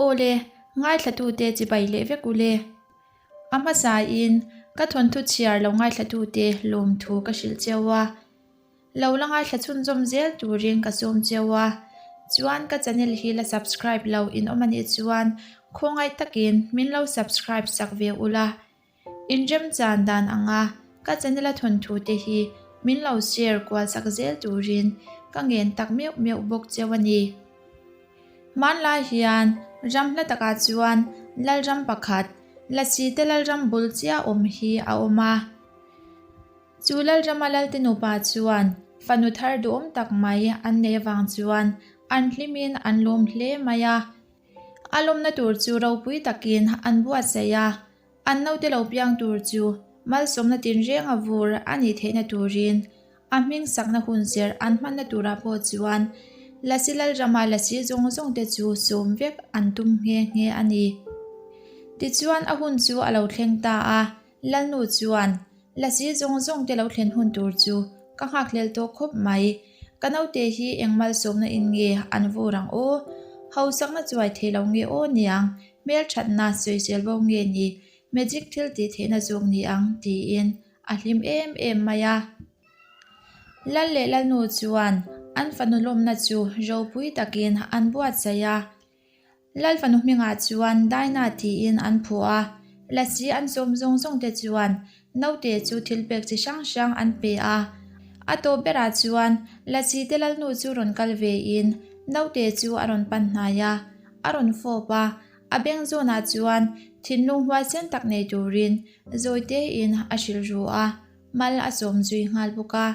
Aw le, ngaithlatute chibai leh vek u le. A hmasain ka thawnthu chhiar lo ngaithlatute lawmthu ka hrilh cheu a. Lo la ngaithla chhunzawm zel turin ka sawm cheu a. Chuan ka channel hi la subscribe lo in awm anih chuan khawngaih takin min lo subscribe sak ve ula. Inremchan dan anga ka channel a thawnthu te hi min lo share kual sak zel turin ka ngen tak meuh meuh bawk cheu a ni. Hmanlai hian ram hla takah chuan Lalram pakhat, Lasi te Lalram bul chiah awm hi a awm a. Chu Lalrama Lalte nupa chuan fanu thar duhawm tak mai an neih avang chuan an hlimin an lawm hle mai a. A lawmna tur chu ropui takin an buatsaih a, an naute lo piang tur chu malsawmna tinreng a vur a nih theihna turin a hming sakna hun serh an hmanna turah pawh chuan Lasi Lalrama Lasi zawng zawng te chu sawm vek an tum nghe nghe a ni. Tichuan a hun chu a lo thleng ta a, Lalnu chuan, Lasi zawng zawng te lo thlen hun tur chu ka nghakhlel tawh khawp mai. Ka naute hi eng malsawmna in nge an vur ang aw? Hausakna chuai thei lo nge aw niang? Hmelthatna sawisel bo nge ni? Magic thil tih theihna zawk ni ang? tiin a hlim em em mai a. Lal leh Lalnu chuan an fanu lawmna chu ropui takin an buatsaih a. Lal fanu hmingah chuan Dinah tiin an phuah a, Lasi an sawm zawng zawng te chuan naute chu thil pek chi hrang hrang an pe a. A tawp berah chuan Lasi te lalnu chu rawn kal vein naute chu a rawn pan hnai a, a rawn fawp a, a beng zawnah chuan thinlung huaisen tak nei turin zawi tein a hrilh ru a, mal a sawm zui nghal bawk a.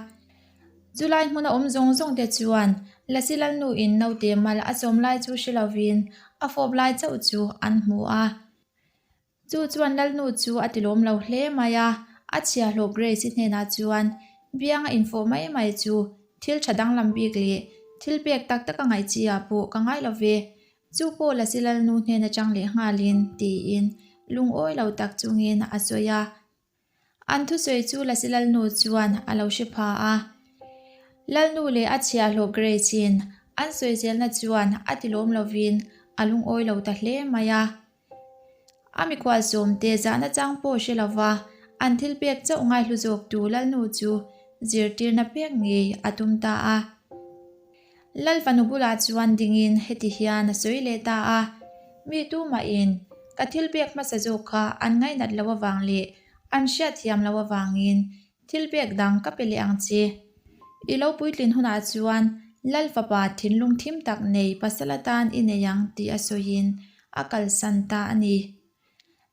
Chulai hmuna awm zawng zawng te chuan Lasi Lalnuin naute mal a sawm lai chu hre lovin a fawp lai chauh chu an hmu a. Chu chuan Lalnu chu a tilawm lo hle mai a, a chhiahhlawh Grace-i hnenah chuan bianga infawh mai mai chu thil tha danglam bik leh thil pek tak tak a ngaih chi ah pawh ka ngai lo ve. Chu pawh Lasi Lalnu hnen atang leh nghalin tiin lungawi lo tak chungin a sawi a. An thusawi chu Lasi Lalnu chuan a lo hre pha a. Lalnu leh a chhiahhlawh Grace-in an sawi zelna chuan a ti lawm lovin a lungawi lo ta hle mai a. A mikhual sawmte zahna chang pawh hre lova an thil pek chauh ngaihlu zawktu Lalnu chu zirtirna pek ngei a tum ta a. Lal fanu bulah chuan dingin heti hian a sawi leh ta a, Mi tumahin ka thil pek hmasa zawk kha an ngainat loh avang leh an hriatthiam loh avangin thil pek dang ka pe leh ang che. I lo puitlin hunah chuan Lal fapa thinlung thim tak nei pasal atan i nei ang tih a sawiin a kalsan ta a ni.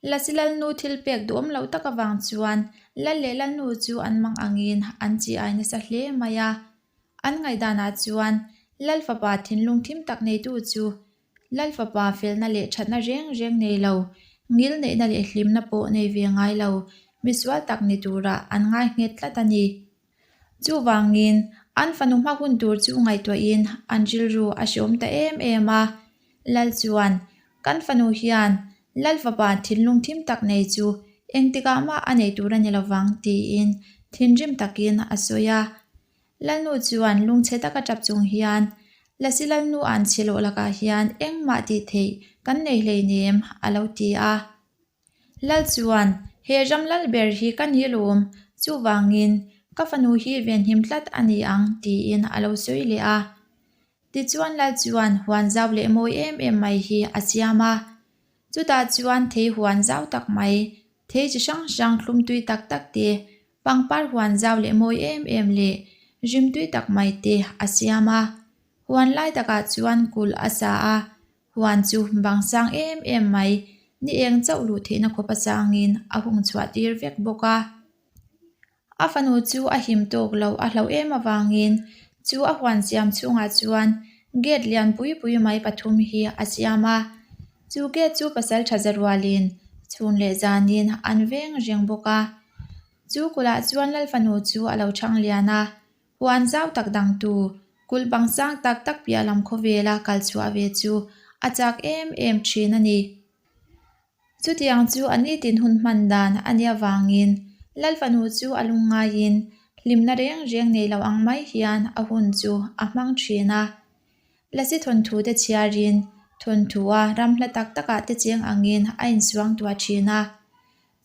Lasi Lalnu thil pek duhawm loh tak avang chuan Lal leh Lalnu chu an mang angin an chi ai nasa hle mai a. An ngaihdanah chuan Lal fapa thinlung thim tak neitu chu Lal fapa felna leh thatna reng reng nei lo, ngil neihna leh hlimna pawh nei ve ngai lo, misual tak ni turah an ngai nghet tlat a ni. Chuvangin, an fanu hma hun tur chu ngaihtuahin an rilru a hreawm ta em em a. Lal chuan, Kan fanu hian Lal fapa thinlung thim tak nei chu engtikah mah a nei tur a ni lovang, tiin thinrim takin a sawi a. Lalnu chuan lungchhe taka tap chung hian, Lasi Lalnu an chhe loh lakah hian engmah tih theih kan nei hleinem, a lo ti a. Lal chuan, He ram lal ber hi ka ni lawm, chuvangin ka fanu hi venhim tlat a ni ang, tiin a lo sawi leh a. Tichuan Lal chuan huan zau leh mawi em em mai hi a siam a. Chutah chuan thei huan zau tak mai, thei chi hrang hrang thlum tui tak tak te, pangpar huan zau leh mawi em em leh rim tui tak mai te a siam a. Huan lai takah chuan kulh a sa a, huan chu bang sang em em mai, ni eng chauh luh theihna khawp a changin a hung chhuah tir vek bawk a. A fanu chu a him tawk lo a hlauh em avangin chu a huan siam chhungah chuan gate lian pui pui mai pathum hi a siam a. Chu gate chu pasal tha za rualin chhun leh zanin an veng reng bawk a. Chu kulhah chuan Lal fanu chu a lo chhang lian a, huan zau tak dangtu kulh bang sang tak tak piah lam khawvela kal chhuah ve chu a chak em em thin a ni. Chutiang chu a nitin hun hman dan a nia vangin Lal fanu chu a lungngaiin hlimna reng reng nei lo ang mai hian a hun chu a hmang thin a. Lasi thawnthu te chhiarin Thawnthua ram hla tak takah te cheng angin a insuang tuah thin a.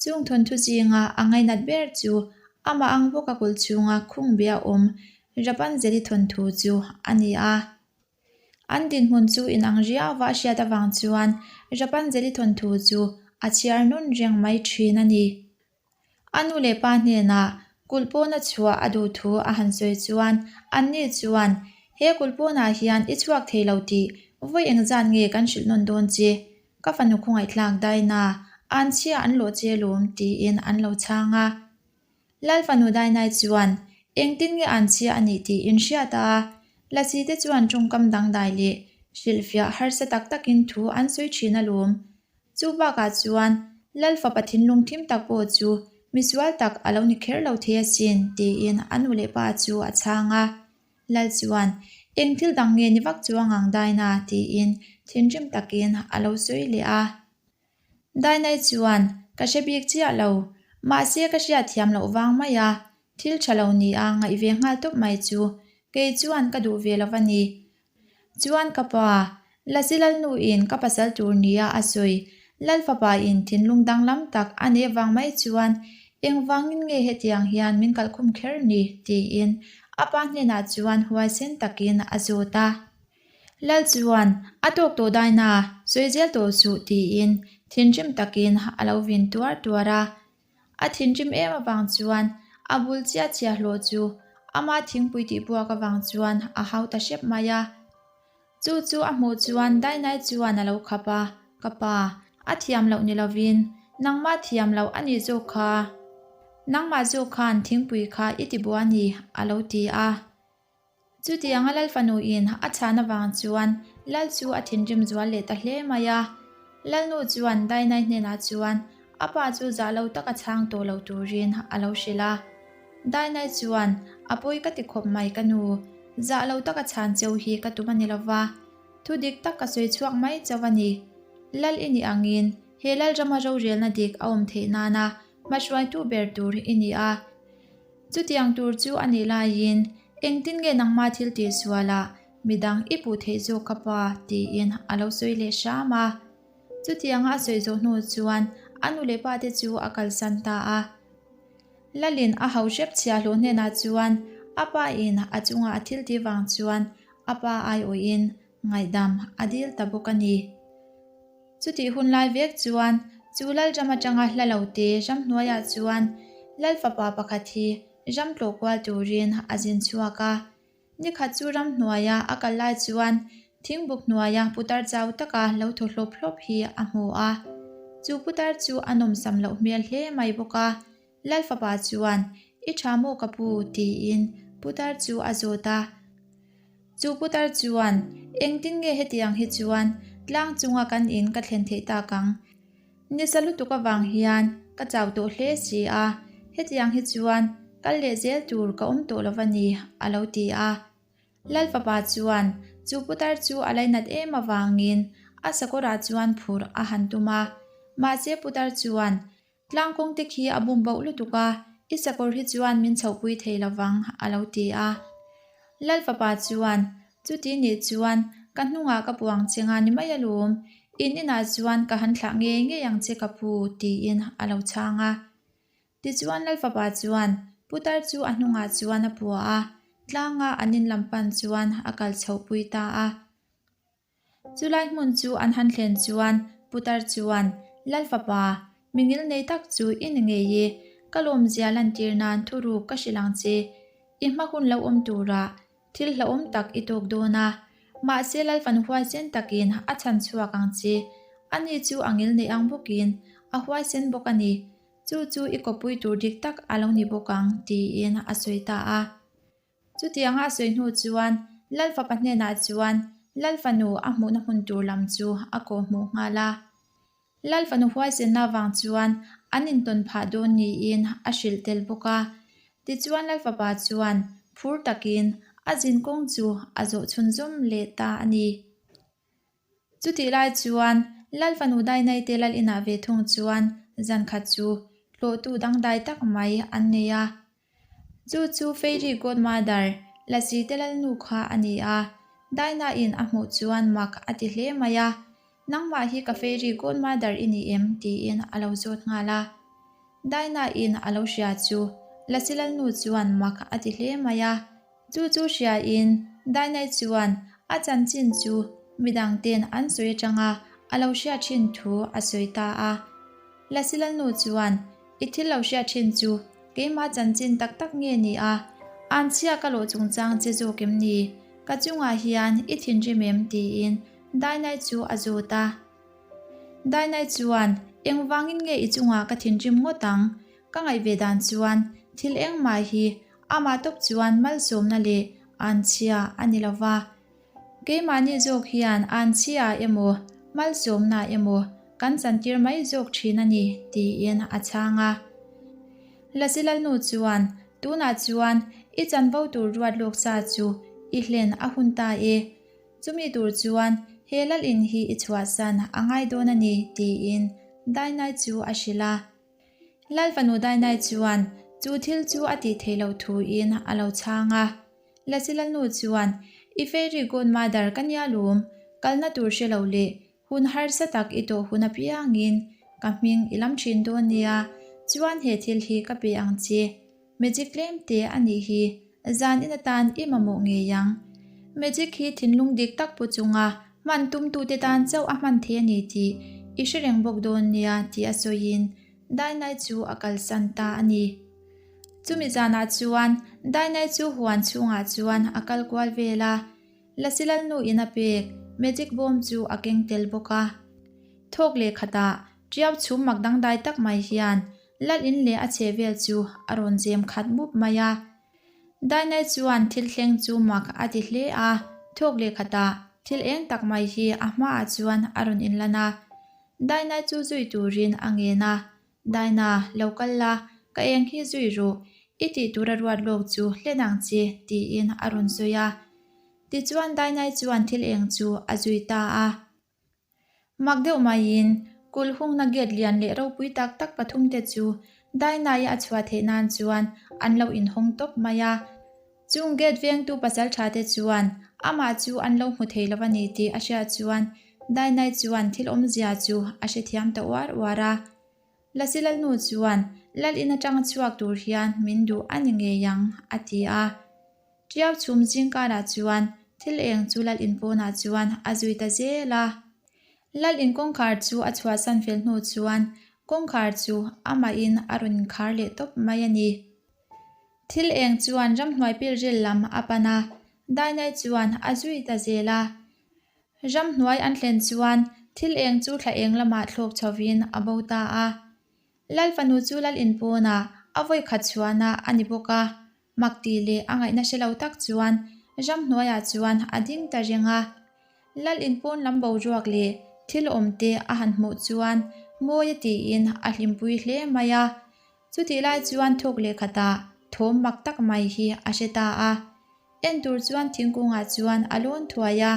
Chung thawnthu zinga a ngainat ber chu amah ang bawka kulh chhunga khung bia awm Rapunzel-i thawnthu chu a ni a. An dinhmun chu inang riauva a hriat avang chuan Rapunzel-i thawnthu chu a chhiar nun reng mai thin a ni. A nu leh pa hnenah kulh pawna chhuah a duh thu a han sawi chuan anni chuan, He kulh pawnah hian i chhuak thei lo tih vawi engzat nge kan hrilh nawn dawn che? Ka fanu khawngaihthlak Daina, an chhia an lawh che lawm tiin an lo chhang a. Lal fanu Dainai chuan, Engtin nge an chhia a nih tih in hriat a? Lasi te chuan tawngkam dangdai leh hrilhfiah harsa tak takin thu an sawi thin alawm. Chu bakah chuan Lal fapa thinlung thim tak pawh chu misual tak a lo ni kher lo thei asin tiin a nu leh pa chu a chhang a. Lal chuan, Eng thil dang nge ni vak chuang ang Daina? tiin thinrim takin a lo sawi leh a. Dainai chuan, Ka hre bik chiah lo, mahse ka hriat thiam loh vang mai a, thil tha lo ni a ngaih ve nghal tawp mai chu kei chuan ka duh ve lo va ni. Chuan ka pa, Lasi Lalnuin ka pasal tur nia a sawi, Lal fapain thinlung danglam tak a neih vang mai chuan engvangin nge hetiang hian min kalkhum kher ni? tiin a pa hnenah chuan huaisen takin a zawt a. Lal chuan, A tawk tawh daina, sawi zel tawh suh tiin thinrim takin a lo vin tuar tuar a. A thinrim em avang chuan a bul chiah chiah hlawh chu ama thingpui tih buak avang chuan a hau ta hrep mai a. Chu chu a hmuh chuan Dainai chuan a lo khap a, Ka pa, a thiam loh ni lovin nangmah thiam loh a nih zawk kha. Nangmah zawk khan thingpui kha i ti bua ni, a lo ti a. Chutianga Lal fanuin a chhan avang chuan Lal chu a thinrim zual leh ta hle mai a. Lalnu chuan Dainai hnenah chuan a pa chu zah lo taka chhang tawh lo turin a lo hrilh a. Dainai chuan, A pawi ka ti khawp mai ka nu, zah lo taka chhan cheu hi ka tum a ni lo va, thu dik tak ka sawi chhuak mai chauh a ni. Lal i nih angin he Lalrama rorelna dik a awm theih nana hmahruaitu ber tur i ni a. Chutiang tur chu a nih laiin, Engtin nge nangmah thil tih sualah midang i puh theih zawk ka pa? tiin a lo sawi leh hram a. Chutianga a sawi zawh hnu chuan a nu leh pate chu a kalsan ta a. Lalin a hau hrep chhia hlawh hnenah chuan a pain a chunga a thil tih vang chuan a pa aiawhin ngaihdam a dil ta bawk a ni. Chutih hun lai vek chuan chu Lalram atanga hla lo te ramhnuaiah chuan Lal fapa pakhat hi ram tlawh kual turin a zin chhuak a. Nikhat chu ramhnuaia a kal lai chuan thingbuk hnuaia putar chau taka lo thaw hlawp hlawp hi a hmu a. Chu putar chu a nawmsam loh hmel hle mai bawk a. Lal fapa chuan, I tha maw ka pu? tiin putar chu a zawt a. Chu putar chuan, Engtin nge hetiang hi chuan tlang chunga kan in ka thlen theih tak ang? Nisa lutuk avang hian ka chau tawh hle si a, hetiang hi chuan kal leh zel tur ka awm tawh lo va ni, a lo ti a. Lal fapa chuan chu putar chu a lainat em avangin a sakawrah chuan phurh a han tum a, mahse putar chuan, Tlangkawng te khi a bum bauh lutuk a, i sakawr hi chuan min chhohpui thei lo vang, a lo ti a. Lal fapa chuan, Chuti nih chuan ka hnungah ka puang che nga ni mai alawm, in inah chuan ka han thlah ngei ngei ang che ka pu, tiin a lo chhang a. Tichuan Lal fapa chuan putar chu a hnungah chuan a pua a, tlanga an in lam pan chuan a kal chhohpui ta a. Chulai hmun chu an han thlen chuan putar chuan, Lal fapa, mi ngil nei tak chu i ni ngei i, ka lawmzia lantir nan thuruk ka hrilh ang che. I hma hun lo awm turah thil hlauhawm tak i tawk dawn a, mahse Lal fanu huaisen takin a chhan chhuak ang che. Ani chu a ngil nei ang bawkin a huaisen bawk a ni. Chu chu i kawppui tur dik tak a lo ni bawk ang, tiin a sawi ta a. Chutianga a sawi hnu chuan Lal fapa hnenah chuan Lal fanu a hmuhna hmun tur lam chu a kawhhmuh nghal a. Lal fanu huaisenna avang chuan an intawn phah dawn niin a hrilh tel bawk a. Tichuan Lal fapa chuan phur takin a zin kawng chu a zawh chhunzawm leh ta a ni. Chutih lai chuan Lal fanu Dainaite lal inah ve thung chuan zan khat chu hlawhtu dangdai tak mai an nei a. Chu chu Fairy Godmother, Lasi te lalnu kha a ni a. Dinah-in a hmuh chuan mak a ti hle mai a, Nangmah hi ka fairy godmother i ni em? tiin a lo zawt nghal a. Dinah-in a lo hria chu Lasi Lalnu chuan mak a ti hle mai a. Chu chu hriain Dinah chuan a chanchin chu midangten an sawi atanga a lo hriat thin thu a sawi ta a. Lasi Lalnu chuan I thil lo hriat thin chu keimah chanchin tak tak nge ni a, anchhia ka lawh chungchang che zawk em ni? Ka chungah hian i thinrim em? tiin Dainai chu a zawt a. Dainai chuan, Engvangin nge i chungah ka thinrim ngawt ang? Ka ngaih ve dan chuan thil engmah hi amah tawp chuan malsawmna leh anchhia a ni lo va. Keimahni zawk hian anchhia emaw malsawmna emaw kan chantir mai zawk thin a ni, tiin a chhang a. Lasi Lalnu chuan, Tunah chuan i chanvo tur ruat lawk sa chu i hlen a hun ta e. Chumi tur chuan he Lalin hi i chhuahsan a ngai dawn a ni, tiin Dainai chu a hrilh a. Lal fanu Dainai chuan chu thil chu a tih theih loh thuin a lo chhang a. Lasi Lalnu chuan, I fairy godmother ka nia lawm, kalna tur hre lo leh hun harsa tak i tawh hun apiangin ka hming i lam thin dawn nia, chuan he thil hi ka pe ang che. Magic tlem te a nih hi, zan in atan i mamawh ngei ang. Magic hi thinlung dik tak pu chunga hman tumtute tan chauh a hman thei a ni tih i hre reng bawk dawn nia tih a sawiin Dainai chu a kalsan ta a ni. Chumi zanah chuan Dainai chu huan chhungah chuan a kal kual vel a, Lasi Lalnu in a pek magic bawm chu a keng tel bawk a. Thawk leh khatah Tiau chhum mak dangdai tak mai hian Lal in leh a chhe vel chu a rawn zem khat mup mai a. Dainai chuan thil thleng chu mak a ti hle a, thawk leh khatah thil eng tak mai hi a hmaah chuan a rawn inlan a. Dainai chu zui turin a ngen a, Daina, lo kal la, ka eng hi zui ru, i tih tura ruat lawk chu hlen ang che, tiin a rawn sawi a. Tichuan Dainai chuan thil eng chu a zui ta a. Mak deuh maiin kulh hungna gate lian leh ropui tak tak pathumte chu Dainai a chhuah theih nan chuan an lo inhawng tawp mai a. Chung gate vengtu pasal tha te chuan amah chu an lo hmu thei lo a ni tih a hriat chuan Dainai chuan thil awmzia chu a hrethiam ta uar uar a. Lasi Lalnu chuan Lal in atanga chhuak tur hian min duh a ni ngei ang a ti a. Tiau chhum zingkarah chuan thil eng chu Lal in pawnah chuan a zui ta zel a. Lal in kawngkhar chu a chhuahsan fel hnu chuan kawngkhar chu amahin a rawn inkhar leh tawp mai a ni. Thil eng chuan ramhnuai pilril lam a pan a, Dainai chuan a zui ta zel a. Ramhnuai an thlen chuan thil eng chu thla eng lamah thlawk chhovin a bo ta a. Lal fanu chu lal in pawnah a vawi khat chhuahna a ni bawk a, mak tih leh a ngaihna hre lo tak chuan ramhnuaiah chuan a ding ta reng a. Lal in pawn lam boruak leh thil awm te a han hmuh chuan mawi a tiin a hlimpui hle mai a. Chutih lai chuan thawk leh khatah thawm mak tak mai hi a hre ta a. En tur chuan thingkungah chuan a lawn thuai a.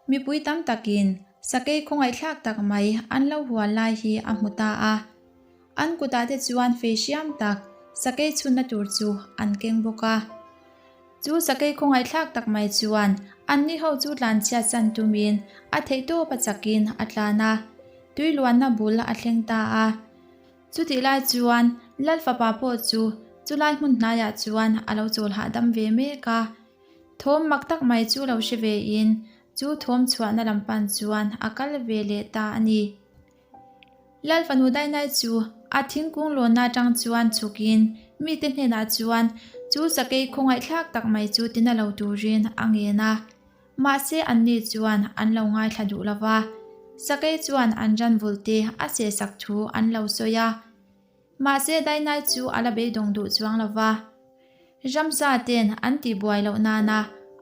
Mipui tam takin sakei khawngaihthlak tak mai an lo hual lai hi a hmu ta a. An kutah te chuan fei hriam tak sakei chhunna tur chu an keng bawk a. Chu sakei khawngaihthlak tak mai chuan anni ho chu tlanchhiat san tumin a theihtawp a chakin a tlan a. Tui luanna bul a thleng ta a. Chutih lai chuan Lal fapa pawh chu chulai hmun hnaiah chuan a lo chawl hahdam ve mek a. Thawm mak tak mai chu lo hre vein chu thawm chhuahna lam pan chuan a kal ve leh ta a ni. Lal fanu Dainai chu a thingkung lawnna atang chuan chhukin mite hnenah chuan chu sakei khawngaihthlak tak mai chu tina lo turin a ngen a. Mahse anni chuan an lo ngaithla duh lo va, Sakei chuan an ran vulte a sehsak thu an lo sawi a. Mahse Dainai chu a la beidawng duh chuang lo va. Ramsa ten an tihbuai loh nana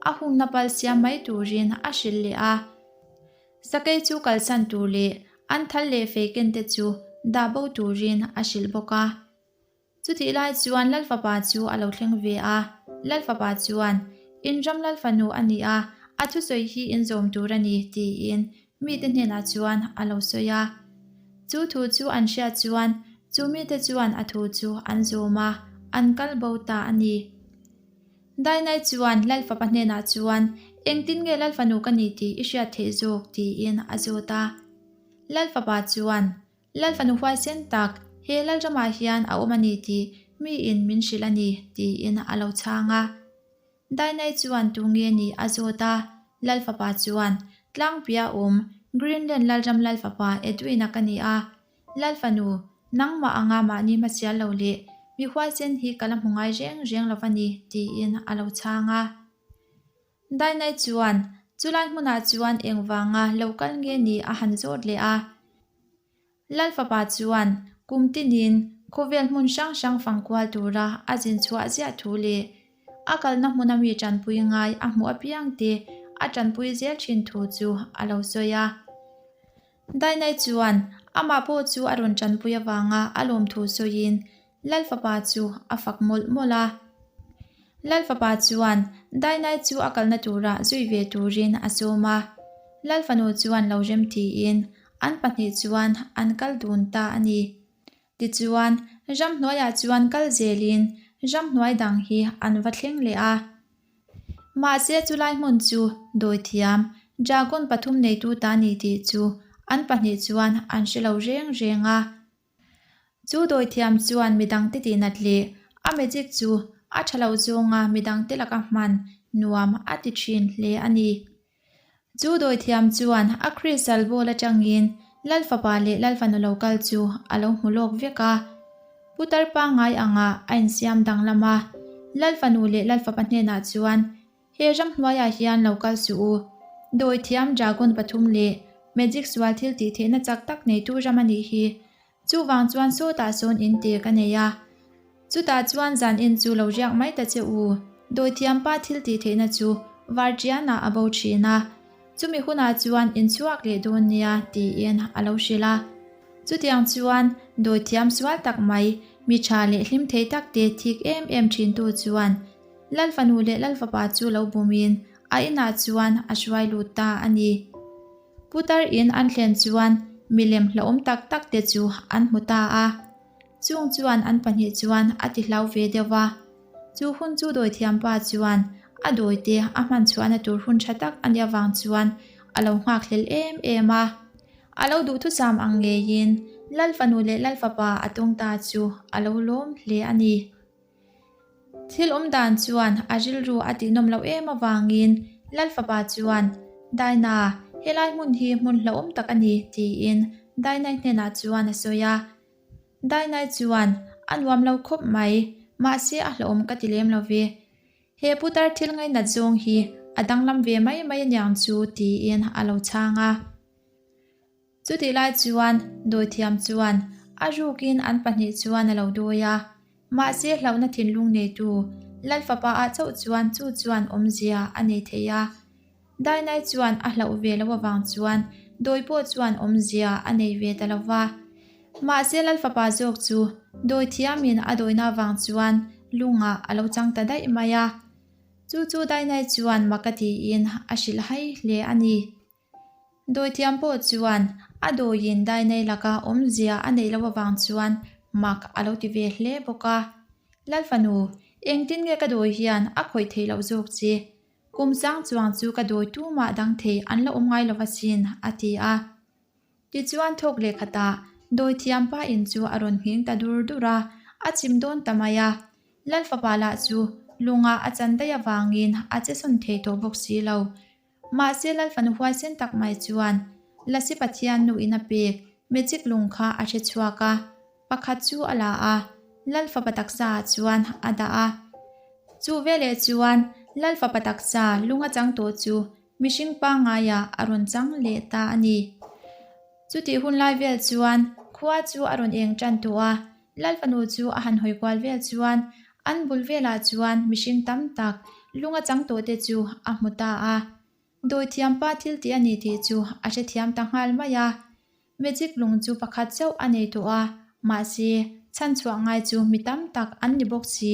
a hungna pal siam mai turin a hrilh leh a. Sakei chu kalsan tur leh an thal leh fei ken te chu dah bo turin a hrilh bawk a. Chutih lai chuan Lal fapa chu a lo thleng ve a, Lal fapa chuan, In ram Lal fanu a ni a, a thusawi hi in zawm tur a ni, tiin mite hnenah chuan a lo sawi a. Chu thu chu an hriat chuan chu mite chuan a thu chu an zawm a, an kal bo ta a ni. Dainai chuan Lal fapa hnenah chuan. Engtin nge Lalfanu ka ni tih i hriat theih zawk? tiin a zawt a. Lalfapa chuan, Lalfanu huaisen tak, he Lalramah hian a awm a ni tih miin min hrilh a ni, tiin a lo chhang a. Dainai chuan tu nge nih a zawt a, Lalfapa chuan, Tlangpia awm, Greenland Lalram Lalfapa Edwin-a ka ni a. Lalfanu, nangmah anga mahni hmasial lo leh mi huaisen hi ka la hmu ngai reng reng lo va ni, tiin a lo chhang a. Dainai chuan, Chulai hmunah chuan engvanga lo kal nge nih a han zawt leh a. Lalfapa chuan kum tinin khawvel hmun hrang hrang fangkual tura a zin chhuah ziah thu leh a kalna hmuna mi tanpui ngai a hmuh apiang te a tanpui zel thin thu chu a lo sawi a. Dainai chuan amah pawh chu a rawn tanpui avanga a lawmthu sawiin Lalfapa chu a fak mawlh mawlh a. Lalfapa chuan Dainai chu a kalna turah zui ve turin a sawm a. Lalfanu chuan lo rem tiin an pahnih chuan an kal dun ta a ni. Tichuan, ramhnuaiah chuan kal zelin ramhnuai dang hi an va thleng leh a. Mahse chulai hmun chu dawithiam dragon pathum neitu ta ni tih chu an pahnih chuan an hre lo reng reng a. Chu dawithiam chuan midangte tihnat leh a magic chu a tha lo zawnga midangte laka hman nuam a ti thin hle a ni. Chu dawithiam chuan a crystal ball atangin Lalfapa leh Lalfanu lo kal chu a lo hmu lawk vek a. Putar pangngai angah a insiam danglam a, Lalfanu leh Lalfapa hnenah chuan He ramhnuaiah hian lo kal suh u. Dawithiam dragon pathum leh magic sual thil tih theihna chak tak neitu ram a nih hi. Chuvang chuan sawtah sawn in te ka nei a. Chutah chuan zan en chu lo riak mai ta che u. Dawithiam pa thil tih theihna chu Vartianah a bo thin a. Chumi hunah chuan in chhuak leh dawn nia tiin a lo hrilh a. Chutiang chuan dawithiam sual tak mai, mi tha leh hlim thei tak te thik em em thintu chuan Lalfanu leh Lalfapa chu lo bumin a inah chuan a hruai lut ta a ni. Putar in an thlen chuan milem hlauhawm tak tak te chu an hmu ta a. Chung chuan an pahnih chuan a ti hlau ve deuh a. Chu hun chu dawithiampa chuan a dawite a hman chhuahna tur hun tha tak a nih avang chuan a lo nghakhlel em em a. A lo duhthusam ang ngeiin Lalfanu leh Lalfapa a tawng ta chu a lo lawm hle a ni. Thil awm dan chuan a rilru a tihnawm loh em avangin Lalfapa chuan, Daina, helai hmun hi hmun hlauhawm tak a ni, tiin Dainai hnenah chuan a sawi a. Dainai chuan, A nuam lo khawp mai, mahse a hlauhawm ka ti lem lo ve. He putar thil ngainat zawng hi a danglam ve mai mai aniang chu, tiin a lo chhang a. Chutih lai chuan dawithiam chuan a rukin an pahnih chuan a lo dawi a, mahse hlauhna thinlung neitu Lalfapa ah chauh chuan chu chuan awmzia a nei thei a. Dainai chuan a hlauh ve loh avang chuan dawi pawh chuan awmzia a nei ve ta lo va. Mahse Lalfapa zawk chu dawithiamin a dawina avang chuan lungah a lo chang ta daih mai a. Chu chu Dainai chuan mak a tiin a hrilh hai hle a ni. Dawithiam pawh chuan a dawiin dainei laka awmzia a neih loh avang chuan mak a lo ti ve hle bawk a. Lalfanu, engtin nge ka dawi hian a khawih theih loh zawk che? Kum sang chuang chu ka dawi tumah dang thei an la awm ngai lo asin, a ti a. Tichuan thawk leh khatah dawithiam pa in chu a rawn nghing ta dur dur a, a chim dawn ta mai a. Lalfapa lah chu lungah a chan daih avangin a che sawn thei tawh bawk si lo. Mahse Lalfanu huaisen tak mai chuan Lasi Pathian nu in a pek magic lung kha a hre chhuak a, pakhat chu a la a, Lalfapa taksa ah chuan a dah a. Chu veleh chuan Lalfapa taksa lung a chang tawh chu mihring pangaiah a rawn chang leh ta a ni. Chutih hun lai vel chuan khua chu a rawn eng tan tawh a, Lalfanu chu a han hawi kual vel chuan an bul velah chuan mihring tam tak lung a chang tawh te chu a hmu ta a. Dawithiam pa thil tih a ni tih chu a hrethiam ta nghal mai a. Magic lung chu pakhat chauh a nei tawh a, mahse chhanchhuah ngai chu mi tam tak an ni bawk si.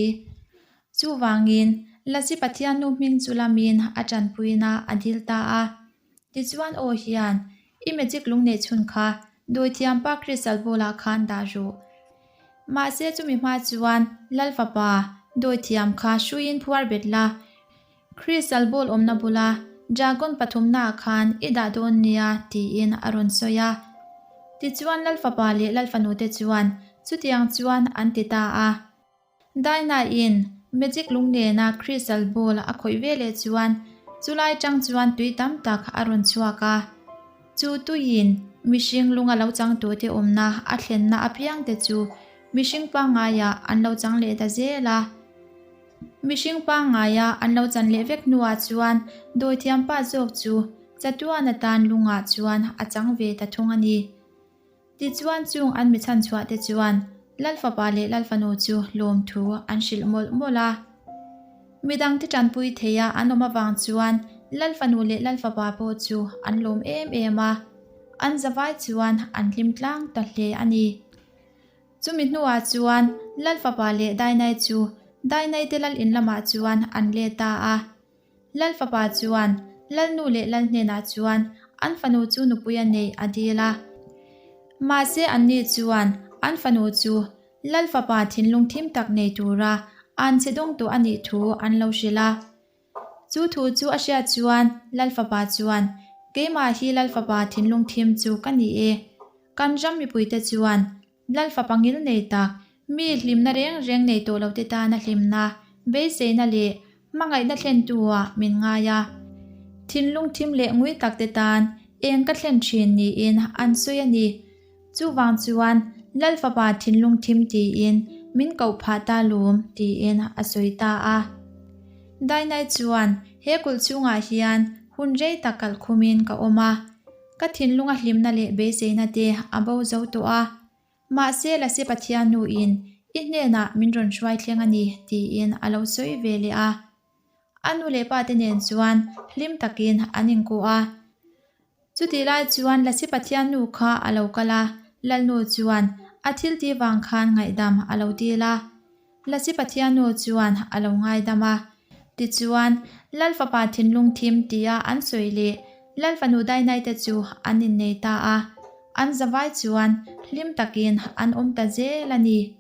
Chuvangin Lasi Pathiannu hming chu lamin a tanpuina a dil ta a. Tichuan aw hian, I magic lung neih chhun kha dawithiam pa crystal ball ah khan dah rawh. Mahse chumi hma chuan Lal fapa dawithiam kha hruiin phuar bet la, crystal ball awmna bula. Dragon pathumnaah khan i dah dawn nia tiin a rawn sawi a. Tichuan Lalfapa leh Lalfanute chuan chutiang chuan an ti ta a. Dinah-in magic lung nena crystal ball a khawih veleh chuan chulai tang chuan tui tam tak a rawn chhuak a. Chu tuiin mihring lunga lo changtute awmna a thlenna apiangte chu mihring pangngaiah an lo chang leh ta zel a. Mihring pangngaia an lo chan leh vek hnuah chuan dawithiam pa zawk chu chatuan atan lungah chuan a chang ve ta thung a ni. Tichuan chung an mi chhanchhuah te chuan Lalfapa leh Lalfanu chu lawmthu an hrilh mawlh mawlh a. Midangte tanpui theia an awm avang chuan Lalfanu leh Lalfapa pawh chu an lawm em em a, an zavai chuan an hlim tlang ta hle a ni. Chumi hnuah chuan Lalfapa leh Dainai chu Dainaite lal in lamah chuan an let ta a. Lalfapa chuan Lalnu leh Lal hnenah chuan an fanu chu nupui a neih a dil a. Mahse anni chuan an fanu chu Lalfapa thinlung thim tak nei tura an che dawng tawh a nih thu an lo hrilh a. Chu thu chu a hriat chuan Lalfapa chuan, Keimah hi Lalfapa thinlung thim chu ka ni e. Kan ram mipuite chuan Lalfapa ngil nei tak, mi hlimna reng reng nei tawh lote tana hlimna, beiseina leh hmangaihna thlentu-ah min ngai a. Thinlung thim leh ngui takte tan eng ka thlen thin niin an sawi a ni. Chuvang chuan Lalfapa thinlung thim tiin min koh phah ta lum tiin a sawi ta a. Dainai chuan he kulh chhungah hian hun rei tak kalh khumin ka awm a, ka thinlunga hlimna leh beiseina te a bo zo tawh a. Mahse Lasi Pathian nuin i hnenah min rawn hruai thleng a ni tiin a lo sawi ve leh a. A nu leh pa te nen chuan hlim takin an inkuh a. Chutih lai chuan Lasi Pathian nu kha a lo kal a, Lalnu chuan a thil tih vang khan ngaihdam a lo dil a. Lasi Pathian nu chuan a lo ngaidam a. Tichuan, Lal fapa thinlung thim tia an sawi leh Lal fanu Dainai te chu an innei ta a. An zavai chuan hlim takin an awm ta zel a ni.